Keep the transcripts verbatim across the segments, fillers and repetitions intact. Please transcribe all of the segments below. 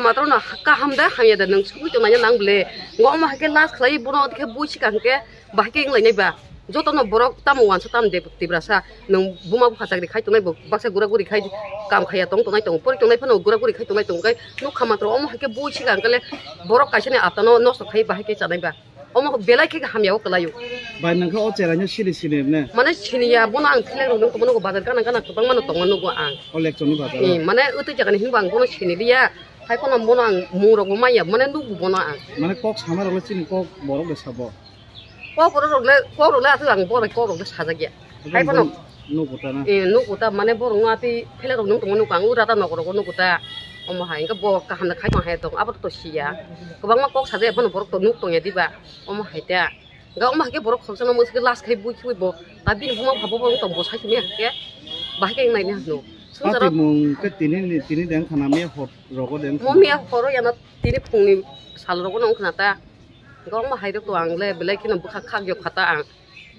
Matro no kaham da hamya da nwng sugwi tongnai nang bole. Ngo omo hai khe last khlai bono khe bui sika hwnkhe bahai khe wng lainai ba. Joto no borok tamo wansa tamo de tibrasa nwng buma bupha chakri khai tongnai bo baksa gura guri khai kam khaiya tong tongnai tong pori tongnai phano gura guri khai tongnai tong kai nukha matro omo hai khe bui sika hwnkhe le borok kaisa ni apta no nosto khai bahai khe chanai ba. Omo belai khe hamya o kwlai o. Bai nang khe o cherai no sini sini ne. Mane sini ya bono ang thilai rok nung tongmani bazar gana gana kwbangma no tongma nugo ang. O lecture ni bazar. Eh, mane utwi jaga ni hinba ang bono sini liya. Hai kono bono ang mung rok bo manya mane nugo bono ang. Mane kok sama rok le chini kok borok le sabo. Kok rok le kok rok le aswk ang bono kok rok le sajak ya. Hai bono. Nugo ta na. Eh, nugo ta mane borok no atwi phela rok nung tongma nugo ang ura ta nok rok nugo ta. Omo hai hwnkhe bo kaham da khai tong hai tong abo to siya. Kwbangma kok sajak ya bono borok to nuk tong ya diba. Omo hai ta. Ga omo hai khe borok khoroksa no mwswk last khai bui khe bo. Ta bini buma bhabo bo tong bo sai khe hwnkhe. Bahai khe nai ni hwno. Sumsaro. Pati mung khe tini ni tini deng khana me hor rogo deng. Mo me horo ya na tini phungni sal rogo no khna ta. Ga omo hai rok to ang le belai kheno bwkha khak yok khata ang.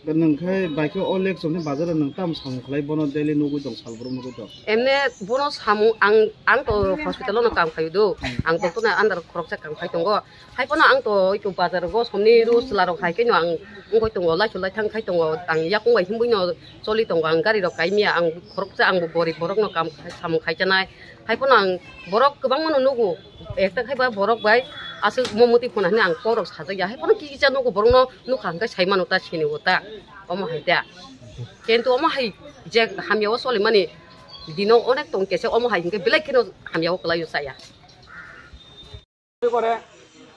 Da nwng khai bai khe o lek chomni bazar o nwng tam samung khlai bono daily nugui tong sal brum nugui tong. Emne bono samung ang ang to hospital o no kam khai do. Hmm. Ang doctor na andar khoroksa kam khai tongo. Hai phano ang to iko bazar o somni ru chwla rok hai khe no ang wngoi tongo lai chulai thang khai tongo. Ang yakung bai himui no choli tongo ang gari rok kai miya ang khoroksa ang bo gorib borok no kam khai samung khai chanai. Hai phano ang borok kwbangma no nugo. Ekta khai ba borok bai aswk mo muti phone hwnwi ang kok rok sajak ya. Hai phano kisa nugo borok no nukha hwnkhe sai mano ta sini o ta. Omo hai ta. Kintu omo hai je hamya o solimani dino onek tong kese omo hai hwnkhe belai kheno hamya o kwlai o chaya. করে।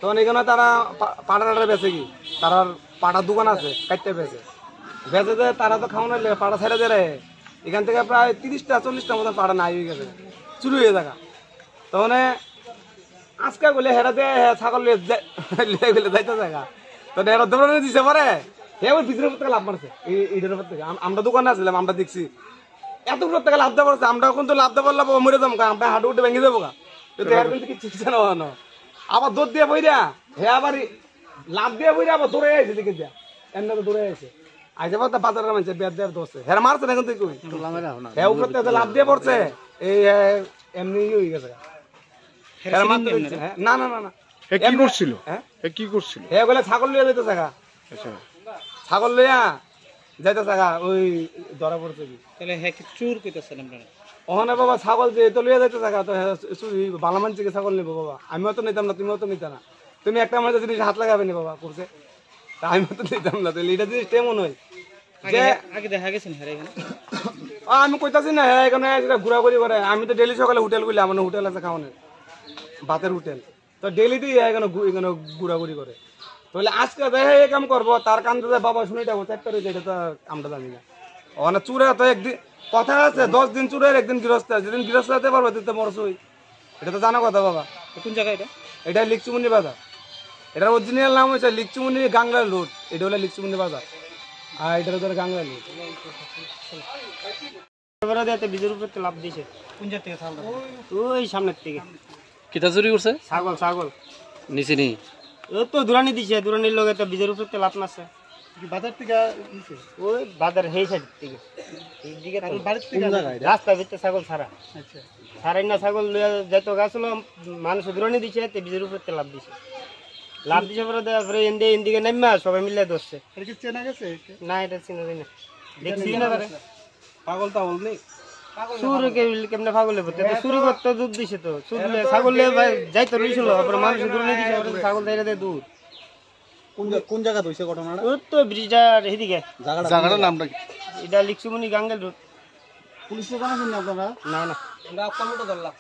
তখন এখানে তারা পা-, পাটা টাটা বেচে কি? তারা পাটার দোকান আছে, কাটতে বেচে। বেচে যে তারা তো খাওয়ানো লে-, পাটা ছেড়ে দেয় রে। এখান থেকে প্রায় তিরিশটা, চল্লিশটা মতো পাটা নাই হয়ে গেছে। চুরি হয়ে থাকা। তখন আজকে বলে হেরা দেয়, হ্যাঁ, ছাগল লিয়ে যা-, লিয়ে গেলে যাইতে জায়গা। তো এরা দৌড়ানো দিছে পারে, হে ওই ভিতরে থেকে লাফ মারছে। এই, এইটার উপর থেকে। আম-, আমরা দোকানে আসলাম, আমরা দেখছি। এত উপর থেকে লাফ দেওয়া পড়ছে, আমরা এখন তো লাফ দেওয়া পারলে বাবা মরে যাবো গা, আমরা হাঁটু উঠে ভেঙে যাবো গা। তো দেখার কিন্তু কিচ্ছু কিচ্ছু না হলো। আবার দৌড় দিয়ে বইরা, হে আবার এই লাফ দিয়ে বইরা আবার দৌড়ে আইছে দিকে দিয়া। এমনি তো দৌড়ে আইছে। আইসে বাবা বাজারের মাঝে বেদ দেড় দোষে। হেরা মারছে না কিন্তু কই। হে উপর থেকে লাফ দিয়ে পড়ছে। এই, এ, এমনি ইয়ে হয়ে গেছে। হেরা মারতে হচ্ছে, হ্যাঁ? না, না, না, না। এ কি এমনি, করছিল? হ্যাঁ? এ কি করছিল? হে বলে ছাগল লিয়ে যেতে থাকা। আচ্ছা। ছাগল লইয়া যাইতে থাকা, ওই ধরা পড়ছে কি। তাহলে হে কি চুর কইতাছেন আপনারা? ওখানে বাবা ছাগল যে তো লইয়া যাইতে থাকা, তো হে চুরি, ভালো মানছে কি ছাগল নিবো বাবা? আমিও তো নিতাম না, তুমিও তো নিতা না। তুমি একটা মজা জিনিস হাত লাগাবে না বাবা, করছে। তা আমিও তো নিতাম না, তাহলে এটা জিনিস কেমন হয়? আগে যে দে-, আগে দেখা গেছে না, হ্যাঁ, এখানে? আ, আমি কইতাছি না, হ্যাঁ, এখানে এসে ঘোরাঘুরি করে। আমি তো ডেইলি সকালে হোটেল খুলি, আমার হোটেল আছে খাওয়ানোর, ভাতের হোটেল। তো ডেইলি তো এখানে ঘু-, এখানে ঘোরাঘুরি করে। তাহলে আজকে দেখে এই কাম করবো, তার কান তো বাবা শুনে যাবো, চারটা রয়েছে, এটা তো আমরা জানি না। ওখানে চুরে তো একদিন কথা আছে, দশ দিন চুরের, একদিন গৃহস্থ আছে। যেদিন গৃহস্থ হতে পারবো, সেদিন তো মরছই। এটা তো জানা কথা, বাবা। কোন জায়গা এটা? এটা লিকচুমুনি বাজার। এটার অরিজিনাল নাম হচ্ছে লিকচুমুনি গাংলা রোড। এটা হলো লিকচুমুনি বাজার। আর এটা হচ্ছে গাংলা রোড। এবারে দে, তো ব্রিজের উপর তো লাফ দিছে। কোন জায়গা থেকে ছাগল? ওই সামনের থেকে। কিতা চুরি করছে? ছাগল, ছাগল। নিচে নি? ও তো দুরানি দিছে, দুরানির লগে তো ব্রিজের উপর তো লাফ মারছে। কি বাজার থেকে নিছে? ওই বাজার হেই সাইড থেকে। এইদিকে তো। কারোর বাড়ির থেকে কোন আনে? জায়গায় এটা? রাস্তা ভিতরে ছাগল ছাড়া। আচ্ছা। ছাড়াই না ছাগল লইয়া যাইতো গেছিল, মানুষ দুরানি দিছে, তে ব্রিজের উপর তো লাফ দিছে। লাফ দিছে পরে দেওয়ার পরে এনদে-, এনদিকে নামিয়া সবাই মিলে ধরছে। এটা কি চেনা গেছে? না, এটা চিনা যায় না। দেখছি না তারা। পাগল টাগল নেই? চুর কে-, কেমনে পাগল হইব? তে তো চুরি করতে দুধ দিছে তো। চুর লে, ছাগল লে ভাই যাইতো লইছিল, তারপরে মানুষ দুরানি দিছে, তারপরে ছাগল ছাইড়া দেয় দুধ। কোন জা-, কোন জায়গাত হইছে ঘটনাটা? ওই তো ব্রিজটার এদিকে। জায়গাটা জায়গাটার কোন জায়গা? নামটা কি? এটা লিকচুমুনি গাঙ্গেল রোড। পুলিশে জানাইছেন না আপনারা? না, না। আমরা কলমটা ধরলাম।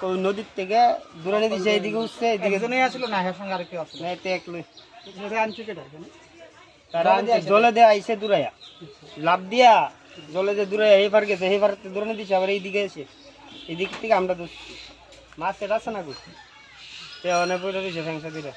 ওই নদীর থেকে দুরানি দিছে, এদিকে উঠছে, এদিকে একজনই আসলো না, এর সঙ্গে আর কেউ আসলো? না, এতে এক লই। এটা আনছে কেটা এখানে? তারা জলে আনছে, দিয়ে আইছে। জলে দিয়ে আইছে দুরাইয়া। লাফ দিয়া জলে দিয়ে দুরাইয়া এই পার গেছে, এই পার দুরানি দিছে, আবার এইদিকে এসে। এদিক থেকে আমরা ধরছি। মাছ এটা আছে না গো? তে অনেক পড়ে রয়েছে ফ্যাংসা দিলে।